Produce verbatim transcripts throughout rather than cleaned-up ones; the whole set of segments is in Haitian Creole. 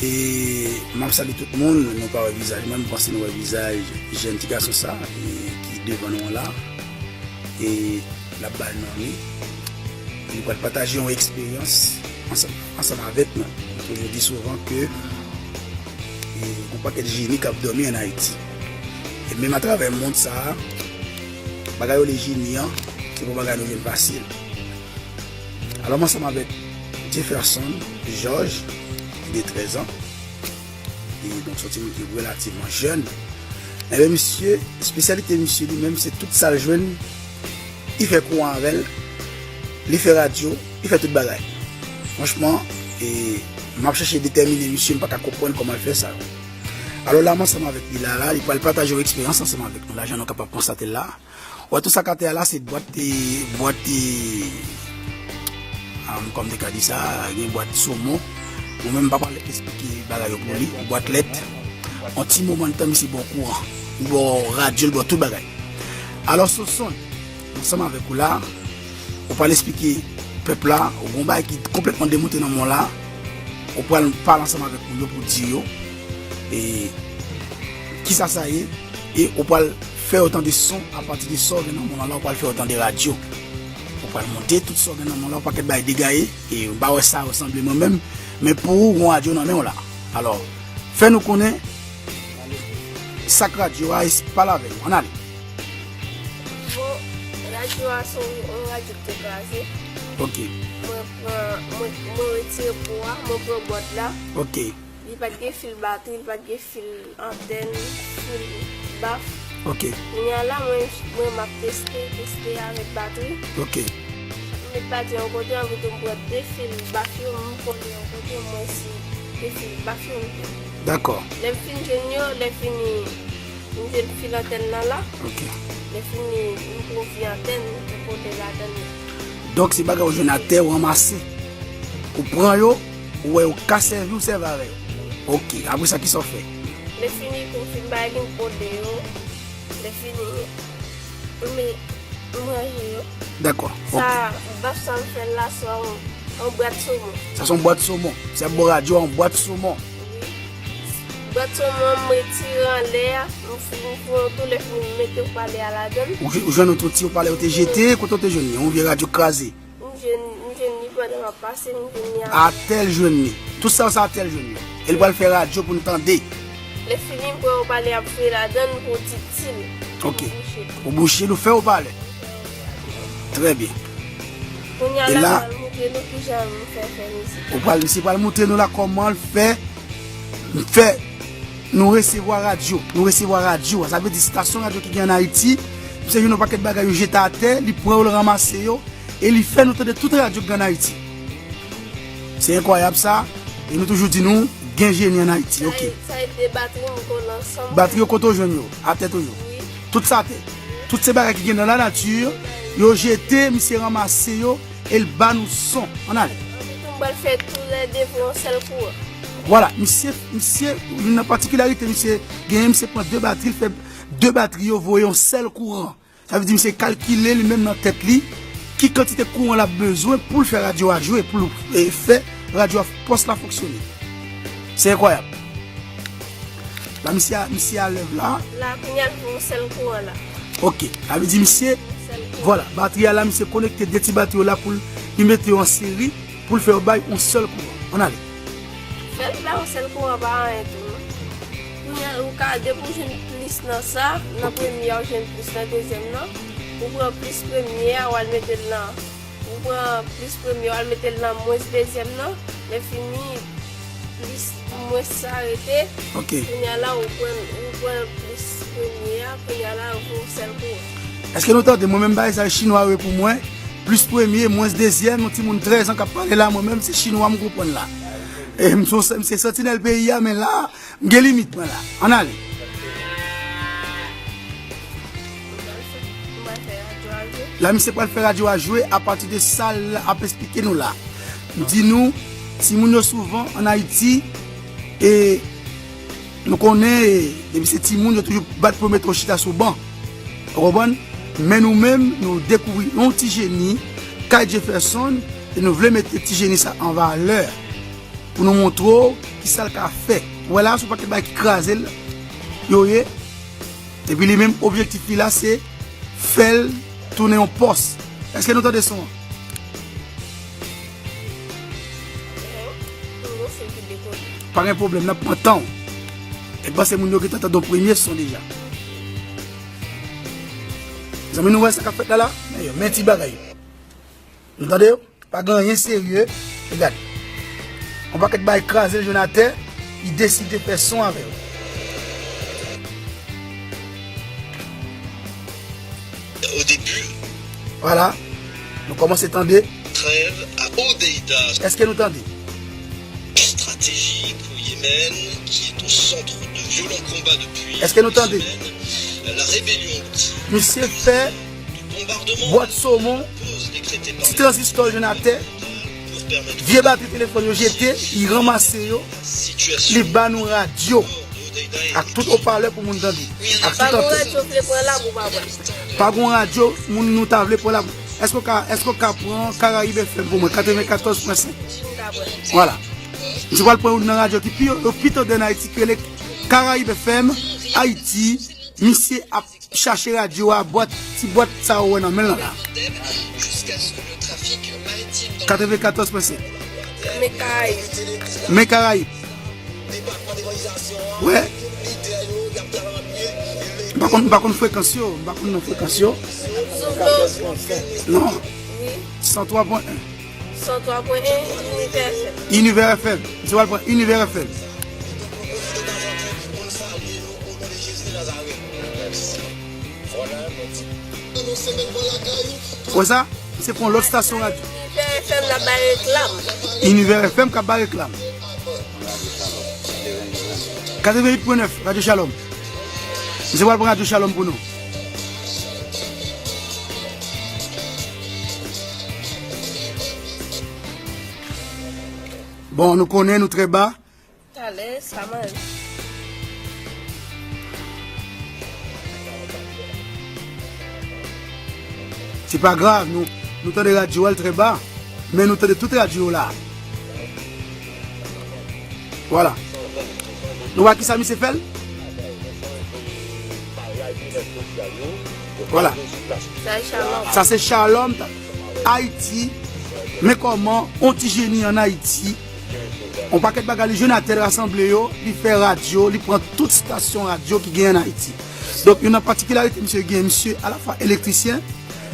E m ap salye tout moun, nou pa wè vizaj mwen, m panse nou wè vizaj jèn ti gason sa, e, ki devan nou an la. E l ap ba l non li. Li pral pataje yon eksperyans ansanm, ansanm avèk nou. M toujou di souvan ke, e, gon pakèt jeni k ap dòmi ann Ayiti. E menm atravè mond sa a, bagay yo rele jeni an, se pa yon bagay nou jwenn fasil. Alò, m ansanm avèk Jefferson Georges, ki gen trèz an. E donk, se yon timoun ki relativman jèn. Enben, misye, espesyalite misye li menm, se tout sa l jwenn, li fè kouran avè l, li fè radyo, li fè tout bagay. Franchman, e, m ap chèche detèmine misye, m pa ka konprann kòman l fè sa. Alò la, m ansanm avèk li la, la, li pral pataje yon eksperyans ansanm avèk nou la, jan nou kapab konstate l la. Ou wè tout sa k atè a la, se bwat, e, bwat, e, am, kòm te ka di sa, gen bwat somon. Mwen menm, m pa pral esplike bagay yo pou li, bwat lèt. Yon ti moman de tan, misye ba w kouran. Li ba w radyo, li ba w tout bagay. Alò, Soson, ansanm avèk ou la, ou pral esplike pèp la, ou gen yon bagay ki konplètman demonte nan men w la, ou pral pale ansanm avèk moun yo pou di yo, e, kisa sa ye, e ou pral fè yo tande son apati de sa w gen nan men w la, ou pral fè yo tande radyo. Ou pral monte tout sa w gen nan men w la, yon pakèt bagay degaye, e m pa wè sa resanble mwen menm, men pou ou, gon radyo nan men w la. Alò, fè nou konnen sa k radyo a, e pale avè nou. Ann ale. Bon, radyo a se yon, yon radyo ki te kraze. Ok. Mwen pran, mwen, mwen retire po a, mwen pran bwat la. Ok. Li pa t gen fil batri, li pa t gen fil antèn, fil baf. Ok. Kounye a la, mwen, mwen m ap teste, teste avèk batri. Ok. M met batri yon kote, anpito m pran de fil baf yo, m kole yon kote, m wè si de fil baf yo m jwenn. Dakò. Lè m fin jwenn yo, lè fini, m jwenn fil antèn nan la. Ok. Lè fini, m pran fil antèn, m tou kole ladan l. Donk, se bagay ou jwenn atè, ou ranmase. Ou pran yo, ou wè yo ka sèvi, ou sèvi avè yo. Ok, apre sa, kisa w fè? Lè fini, pou m fin bay li, m kole yo. Lè fini, m, m ranje yo. Dakò, ok. Sa, baf sa m fè la, se yon, yon bwat somon. Sa se yon bwat somon. Se yon radyo, yon bwat somon. Wi. Bwat somon, m retire anlè a, m f-, m fè yon tou, lè fini, m mete opalè a ladan l. Ou, ou jwenn yon ti opalè ou te jete, kote ou te jwenn li? Yon vye radyo kraze. M jwenn, m jwenn li pandan m ap pase, m jwenn li atè. Atè l jwenn li. Tout sa, se atè l jwenn li. E l pral fè radyo pou n tande. Lè fini, m pran opalè a, m foure ladan l pou ti til. Ok. Pou bouche l. Ou bouche l, ou fè opalè. Trè byen. Kounye a la, m pral montre nou kijan m fè, fè mizik. Ou pral, misye pral montre nou la kòman l fè, fè nou resevwa radyo. Nou resevwa radyo. Sa vle di estasyon radyo ki gen ann Ayiti, misye jwenn yon pakèt bagay yo jete atè, li pran yo, l ranmase yo, e li fè nou tande tout radyo ki gen ann Ayiti. Se enkwayab sa, e nou toujou di nou, gen jeni ann Ayiti, ok. Sa e, sa e de batri m kole ansanm. Batri yo kote w jwenn yo? Atè toujou? Wi. Tout sa atè. Tout se bagay ki gen nan lanati, yo jete, misye ranmase yo, e l ba nou son. Ann ale. Anpito m pral fè tou lè de pou yon sèl kouran. Vwala, misye, misye, youn nan patikilarite misye genyen, misye pran de batri, l fè de batri yo voye yon sèl kouran. Sa vle di misye kalkile li menm nan tèt li ki kantite kouran l ap bezwen pou l fè radyo a jwe, pou l, e, fè radyo a, pòs la fonksyone. Se enkwayab. La, misye a, misye alèv la. La, kounye a, l fè yon sèl kouran la. Ok. Sa vle di misye, yon sèl kouran. Vwala, batri a la, misye konekte de ti batri yo la pou l, li mete yo an seri. Pou l fè yo bay yon sèl kouran. Ann ale. Fè l bay yon sèl kouran pa anyen tou, non. Kounye a, ou ka, depi w jwenn plis nan sa, nan premye a, ou jwenn plis nan dezyèm nan, ou pran plis premye a, w al mete l nan, ou pran plis premye a, w al mete l nan mwens dezyèm nan, lè fini, plis mwens sa rete. Ok. Kounye a la, ou pran, ou pran plis premye a, kounye a la, ou fè yon sèl kouran. Èske nou tande? Mwen menm, bay sa chinwa yo pou mwen. Plis premye, mwens dezyèm, yon timoun trèz an k ap pale la, mwen menm, se chinwa m konprann la. E m se, m se santinèl peyi a, men la, m gen limit mwen la. Ann ale. La, misye pral fè radyo a jwe apati de sa l ap esplike nou la. M di nou, timoun yo souvan ann Ayiti, e nou konnen, e, depi se timoun, yo toujou bat pou yo mete yo chita sou ban. Ou konprann? Men nou menm, nou dekouvri yon ti jeni kay Jefferson, e nou vle mete ti jeni sa an valè. Pou nou montre w Sa l ka fè. Ou wè la, se yon pakèt bagay ki kraze l, yo ye. Epi li menm, objektif li la, se fè l tounen yon pòs. Èske nou tande son an? Pa gen pwoblèm, n ap pran tan w. E panse moun yo gentan tande yon premye son deja. Zanmi, nou wè sa k ap fèt la la? Men yo, men ti bagay yo. Nou tande yo? Pa gen anyen serye. Regade. Yon pakèt bagay kraze l jwenn atè, li deside fè son avè yo. Au début. Vwala. Nou kòmanse tande. Trêve à Hodeida. Èske nou tande? Stratégique au Yémen, qui est au centre de violents combats depuis Èske nou tande? Semaines. La rébellion Houthi Misye fè bwat somon, ti tranzistò jwenn atè, vye batri telefòn yo jete, li ranmase yo, li ba nou radyo ak tout opalè pou moun tande, ak tout antèn. Pa gon radyo vle pran la pou pa pran. Pa gon radyo moun nou ta vle pran la. Èske w ka, èske w ka pran Karayib F M pou mwen, katrevenkatòz pwen senk? Vwala. Misye pral pran youn nan radyo ki pi, yo pi tande ann Ayiti ki rele Karayib F M Ayiti. Misye ap chache radyo a, bwat, ti bwat sa ou wè nan men l lan la. Katrevenkatòz pwen senk. Men Karayib. Men Karayib. Wè. M pa konn, m pa konn frekans yo, m pa konn nan frekans yo. Non. San twa pwen en. San twa pwen en, Univers F M. Univers F M. Se pral pran Univers F M. Wè sa? Se pran lòt stasyon radyo. Univers F M la bay reklam. Univers F M k ap bay reklam. Katreven uit pwen nèf, Radyo Shalom. Misye pral pran Radyo Shalom pou nou. Bon, nou konnen nou trè ba. Talè, sa manje. Se pa grav, nou, nou tande radyo a, l trè ba, men nou tande tout radyo yo la. Vwala. Nou wè kisa misye fè l? Vwala. Sa e Shalom. Sa se Shalom, Ayiti. Men kòman on ti jeni ann Ayiti, on pakèt bagay li jwenn atè, l rasanble yo, li fè radyo, li pran tout stasyon radyo ki genyen ann Ayiti. Donk, youn nan patikilarite misye genyen, misye alafwa elektrisyen,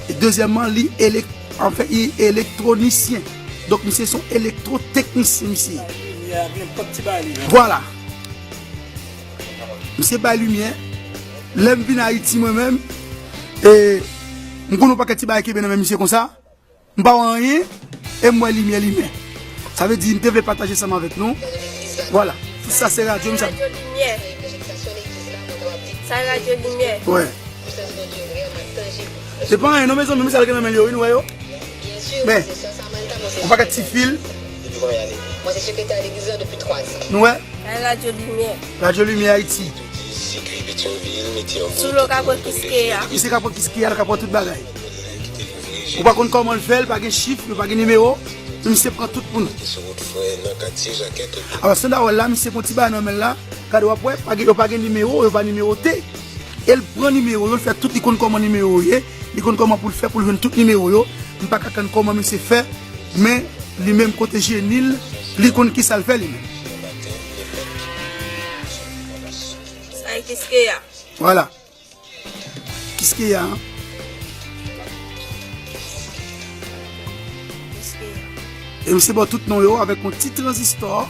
e dezyèmman, li elek-, anfen, li elektwonisyen. Donk, misye se yon elektwoteknisyen, misye ye. Li a nenpòt ti bagay li jwenn. Vwala. Misye bay limyè. Lè m vin Ayiti, mwen menm, e, m konn yon pakèt ti bagay kenbe nan men misye konsa. M pa wè anyen, e m wè limyè limen. Sa vle di, m te vle pataje sa m avèk nou. Vwala. Sa se radyo m sa. Radyo limyè. Sa radyo limyè. Wè. Se pa anyen non, mezanmi, men sa l gen nan men l yo, wi, nou wè yo. Men, yon pakèt ti fil. Nou wè? Sa radyo limyè. Radyo Limyè Ayiti. Sou lo ka pran Kiskeya. Misye ka pran Kiskeya, l ka pran tout bagay. Ou pa konn kòman l fè, l pa gen chif, li pa gen nimewo, men misye pran tout pou nou. Alò, Sandawèl la, misye gon ti bagay nan men l la, gade w ap wè, pa gen, yo pa gen nimewo, yo pa nimewote. E l pran nimewo yo, l fè tout, li konn kòman nimewo yo ye, li konn kòman pou l fè pou l jwenn tout nimewo yo. M pa ka konn kòman misye fè, men li menm kote jeni l, li konn kisa l fè li menm. Sa e Kiskeya. Vwala. Kiskeya. E misye ba w tout non yo avèk yon ti tranzistò.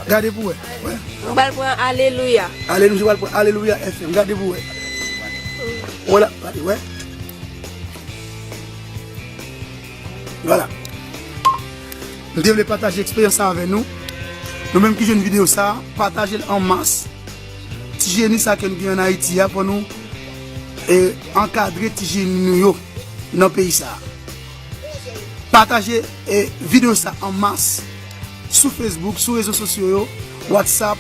Gade pou wè. Wè. Nou pral pran Alelouya. Alelouya, pral pran Alelouya F M. Gade pou wè. Vwala, gade, wè. Vwala. M te vle pataje eksperyans sa avè nou. Nou menm ki jwenn videyo sa, pataje l an mas. Ti jeni sa ke nou gen ann Ayiti a, fò nou, e, ankadre ti jeni nou yo nan peyi sa. Pataje, e, videyo sa an mas sou Facebook, sou rezo sosyo yo, WhatsApp,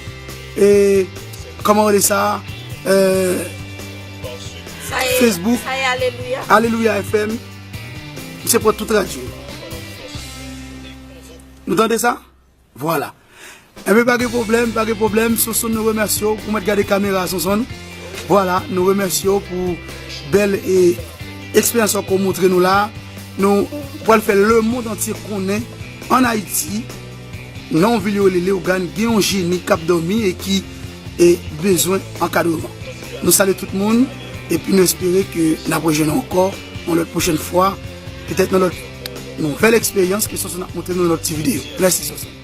e, kòman rele sa, e, sa e, Facebook, sa e Alelouya. Alelouya F M. Misye pran tout radyo. Nou tande sa? Vwala. Enben, pa gen pwoblèm, pa gen pwoblèm. Sonson, nou remèsye w pou mèt gade kamera, Sonson. Vwala, nou remèsye w pou bèl e eksperyans ke w montre nou la. Nou pral fè lemonn antye konnen ann Ayiti, nan yon vil yo rele Leyogàn, gen yon jeni k ap dòmi e ki e bezwen ankadreman. Nou salye tout moun, epi nou espere ke n ap rejwenn ankò yon lòt pwochèn fwa, petèt nan lòt nouvèl eksperyans ke Sonson ap montre nou nan lòt ti videyo. Mèsi, Sonson.